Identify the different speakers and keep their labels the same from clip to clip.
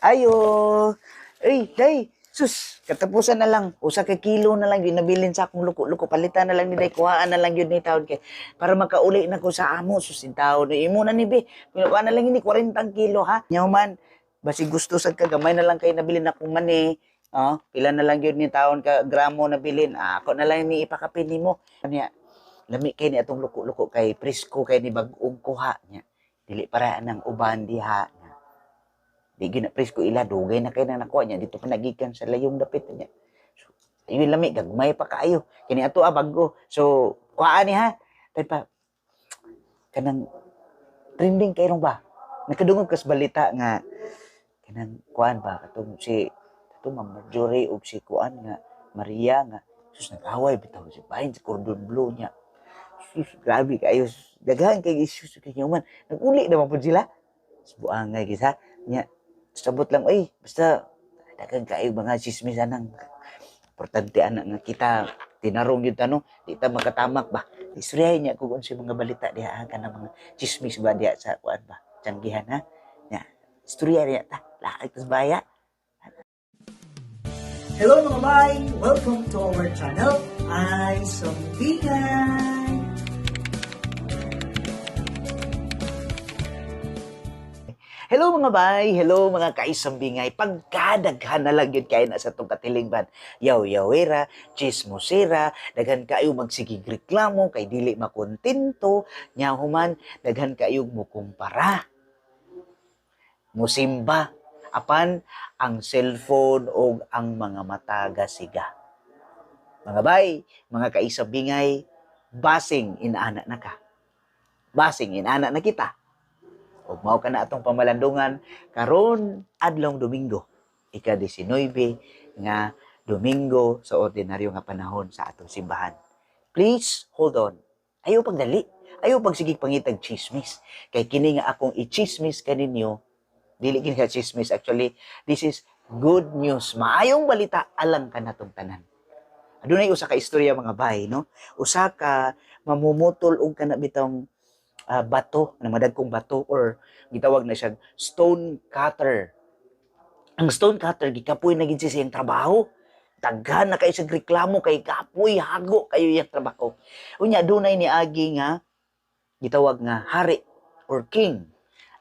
Speaker 1: Ayo. Ay, day. Sus, katapusan na lang. Usa ka kilo na lang yun nabilin sa akong luko-luko. Palitan na lang ni day. Kuhaan na lang yun ni taon kay para makauli na ko sa amo. Sus, in taon. Imo na ni be. Kuha na lang ini 40 kilo ha. Nyaman, basi gusto sa kagamay na lang kay nabilin akong mani. Oh, pila na lang yun ni taon ka gramo nabilin. Ah, ako na lang ni ipakapin nimo. Nya, lami kay ni atong luko-luko kay presko kay ni bag-ong kuha niya. Dili para nang uban diha. Nya. Di gyud na presko ila dugay na kay na nakuha niya dito pa nagikan sa layong dapit niya. So, ayun lami gagmay pa kaayo. Kini ato ah bago. So kuhaan ni ha. Tay pa kanang trending kay ba? Nakadungog kas balita nga kanang kuan ba katong si katong Ma'am Marjorie ug si kuan nga Maria nga sus nag-away bitaw si bahin sa cordon bleu niya. Sus, grabe kaayo. Daghan kay issues kay man. Nag-uli naman pud sila. Buangay gisa nya. Sabot lang, oy, basta daghan kaayo mga chismis anang importante ana nga kita tinarong yun tanong, di ta makatamak ba. Istoryahin niya kung unsa mga balita diha ha, kanang mga chismis ba diha sa kuan ba. Tiyanggihan ha. Nya, istorya niya ta. Lahat tas baya.
Speaker 2: Hello mga bay! Welcome to our channel, Ay Sambingay!
Speaker 1: Hello mga bay, hello mga kaisambingay. Pagkadaghan na lang yun kay na sa itong katilingban. Yaw-yawera, chismosera, daghan kayo magsigig reklamo kay dili makontento, nyahuman, daghan kayo mukumpara. Musimba, apan ang cellphone o ang mga mata gasiga. Mga bay, mga kaisambingay, basing inaana na ka. Basing inaana na kita. Ug mao ka na atong pamalandungan karon adlong Domingo, ika-19 nga Domingo sa ordinaryo nga panahon sa atong simbahan. Please hold on. Ayaw pagdali. Ayaw pagsigig pangitag chismis. Kay kini nga akong i-chismis kaninyo, dili kini nga chismis actually, this is good news. Maayong balita alang kanatong tanan. Adunay usa ka istorya mga bay, no? Usa ka mamumutol og kana bitong bato, ang madagkong bato or gitawag na siyang stone cutter. Ang stone cutter gikapoy na gid siya sa iyang trabaho. Daghan na kayo siyang reklamo kay kapoy hago kayo iyang trabaho. Unya dunay ni agi nga gitawag nga hari or king.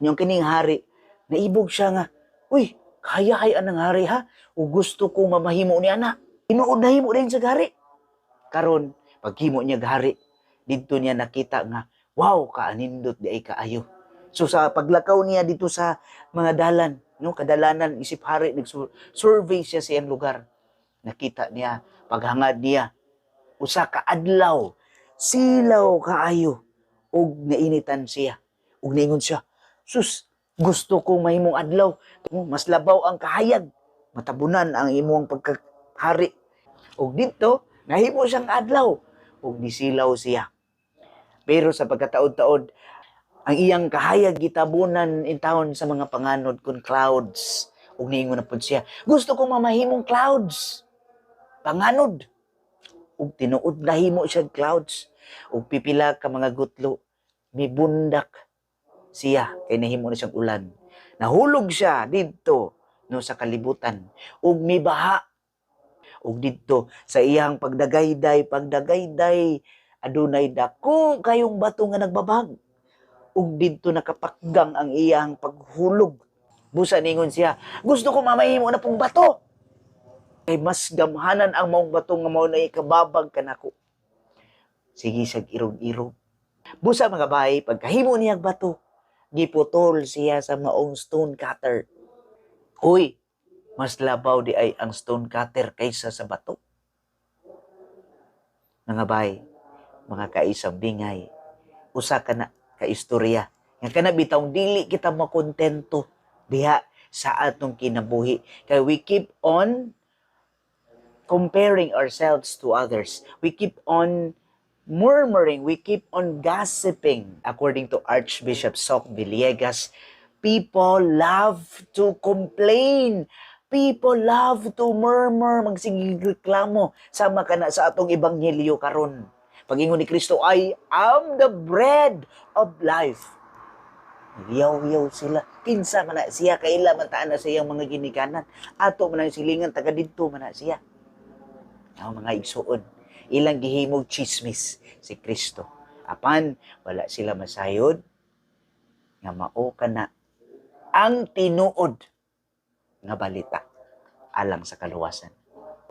Speaker 1: Yung kining hari naibog siya nga, uy, kaya ay anang hari ha. O gusto ko mamahimo ni ana. Tinuod nahimo din sa hari. Karon paghimo niya hari, didto niya nakita nga wow, kaanindot di ay kaayo. So sa paglakaw niya dito sa mga dalan, no, kadalanan isip hari, nag-survey siya sa iyang lugar. Nakita niya, paghangad niya, usa ka adlaw, silaw kaayo, ug nainitan siya. Ug niingon siya, sus, gusto kong mahimong adlaw. Mas labaw ang kahayag, matabunan ang imong pagkahari. Ug dito, nahimo siyang adlaw, ug nisilaw siya. Pero sa pagkataod-taod, ang iyang kahayag gitabunan in taon sa mga panganod kun clouds. Ug niingon na pud siya, gusto ko mamahimong clouds. Panganod. Ug tinuod nahimo siya clouds. Ug pipila ka mga gutlo, mibundak siya kay nahimo na siyang ulan. Nahulog siya didto no sa kalibutan ug mibaha. Ug didto sa iyang pagdagayday, pagdagayday, adunay dako kayong bato nga nagbabag. Ug didto nakapakgang ang iyang paghulog. Busa ningon siya, gusto ko mamahimo na pong bato. Kay mas gamhanan ang maong bato nga mao na ikababag kanako. Sige siyag irog-irog. Busa mga bay, pagkahimo niya ang bato, giputol siya sa maong stone cutter. Uy, mas labaw di ay ang stone cutter kaysa sa bato. Mga bay, mga kaisang bingay, usa ka na ka istorya. Nga kana bitawng dili kita makontento diha sa atong kinabuhi. Kay we keep on comparing ourselves to others. We keep on murmuring, we keep on gossiping. According to Archbishop Soc Villegas, people love to complain. People love to murmur, magsigig reklamo. Sama ka na sa atong ebanghelyo karon. Pag-ingon ni Kristo, I am the bread of life. Yaw-yaw sila. Kinsa man na siya, kaila man taan na sa iyang mga ginikanan. Ato man ang silingan, taga didto man na siya. Ang mga igsuon, ilang gihimog chismis si Kristo. Apan, wala sila masayod nga mao kana ang tinuod nga balita alang sa kaluwasan.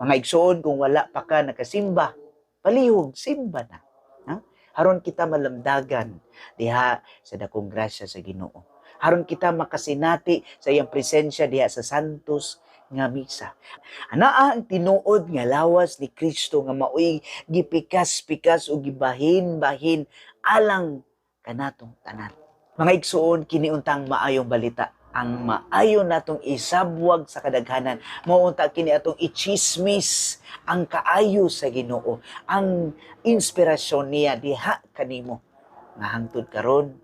Speaker 1: Mga igsuon, kung wala pa ka nakasimba, palihog, simba na. Ha? Aron kita malamdagan diha sa dakong grasya sa Ginoo. Aron kita makasinati sa iyang presensya diha sa santos nga misa. Anaa ang tinuod nga lawas ni Kristo nga maoy gipikas-pikas o gibahin-bahin alang kanatong tanan. Mga igsuon, kini untang maayong balita ang maayo natong isabwag sa kadaghanan. Mao unta kini atong ichismis ang kaayo sa Ginoo, ang inspirasyon niya diha kanimo nga hangtod karon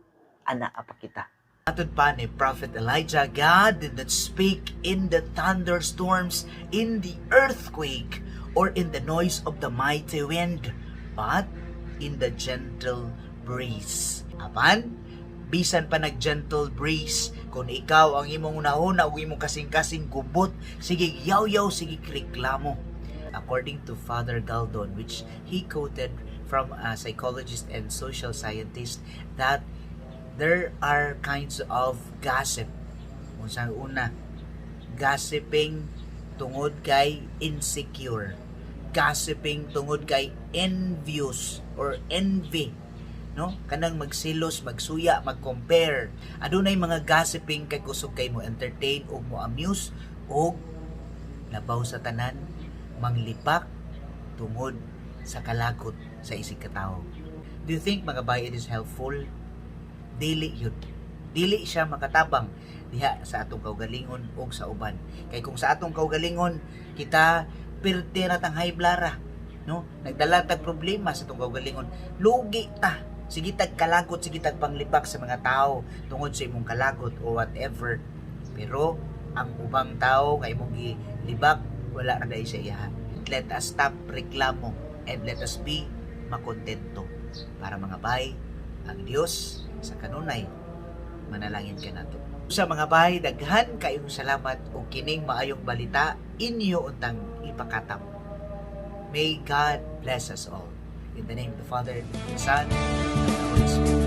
Speaker 1: ana pa kita. Matod pa ni Prophet Elijah, God did not speak in the thunderstorms, in the earthquake, or in the noise of the mighty wind, but in the gentle breeze. Apan, bisan pa nag-gentle breeze, kung ikaw ang imong unahuna o imong kasing-kasing gubot, sige yaw-yaw, sige reklamo. According to Father Galdon, which he quoted from a psychologist and social scientist, that there are kinds of gossip. Kung sa una, gossiping tungod kay insecure. Gossiping tungod kay envious or envy. No? Kanang magsilos, magsuya, mag-compare. Adunay mga gossiping kay kusog kay mo entertain o mo amuse o labaw sa tanan manglipak tungod sa kalagot sa isig katawo. Do you think, mga bay, it is helpful? Dili yun. Dili siya makatabang diha sa atong kaugalingon o sa uban. Kay kung sa atong kaugalingon, kita pirti na tang high blara, no? Nagdala tag problema sa atong kaugalingon. Lugi ta. Sige tag kalagot, sige tag panglibak sa mga tao tungod sa imong kalagot o whatever. Pero ang ubang tao nga imong gilibak, wala ra diay sa iya. Let us stop reklamo and let us be makontento. Para, mga bay, ang Dios sa kanunay manalangin kanato. Sa mga bay, daghan kayong salamat og kining maayong balita inyo untang ipakatam. May God bless us all. In the name of the Father, the Son, and the Holy Spirit.